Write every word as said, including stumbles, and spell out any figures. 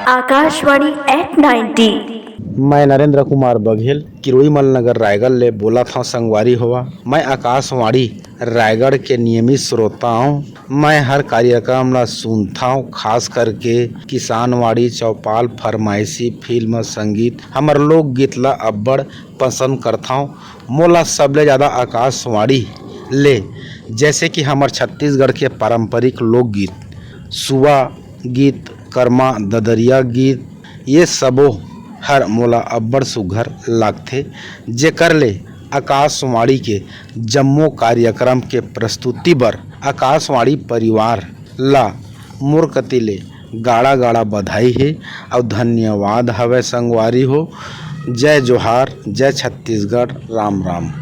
Akashvani eight ninety. मैं नरेंद्र कुमार बघेल, किरोई मल नगर, रायगढ़ ले बोलत हव संगवारी होवा। मैं आकाशवाणी रायगढ़ के नियमित श्रोता हव। मैं हर कार्यक्रम ला सुनथव, खास करके किसानवाड़ी, चौपाल, फरमाइशी, फिल्म, संगीत, हमर लोकगीत ला अब्बड़ पसंद करथव। मोला सबले ज़्यादा आकाशवाणी ले, जैसे कि हमर छत्तीसगढ़ के पारंपरिक लोकगीत, सुआ गीत, करमा, ददरिया गीत, ये सबो हर मोला अब्बड़ सुघर लागथे, जेकर ले आकाशवाणी के जम्मो कार्यक्रम के प्रस्तुति बर आकाशवाणी परिवार ला मोर कति ले गाड़ा गाड़ा बधाई हे अउ धन्यवाद हवय संगवारी हो। जय जोहार, जय छत्तीसगढ़, राम राम।